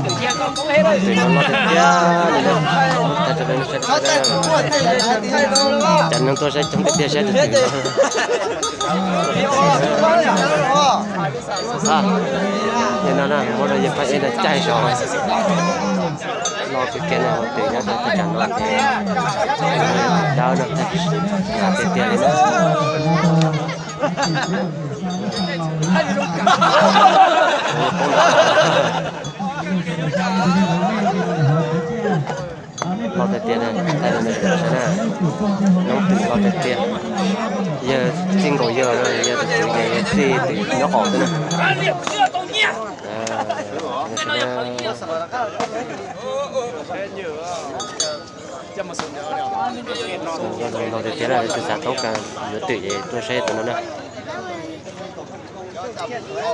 Tus twm no loj tiag tiag li na. Muab thaij rau peb saib, cov neeg tuaj saib coob tiag tiag saib tus twm no. Yog no na, muab rau yawg Paj Ej no caij saud. Loj tiag tiag no, twm nyob rau thaj tsam no ces dawb no, tiag tiag li na. Loj tiag tiag na, thaij rau nej sawv daws saib na. Noob twm loj tiag tiag. Yawg txij nkaus yawg no, yawg tus twm ces yawg txij twm nyob qaum xwb na. Loj tiag tiag na, tus xav toob kas yuav twm ces tuaj saib tus no na. Loj tiag tiag.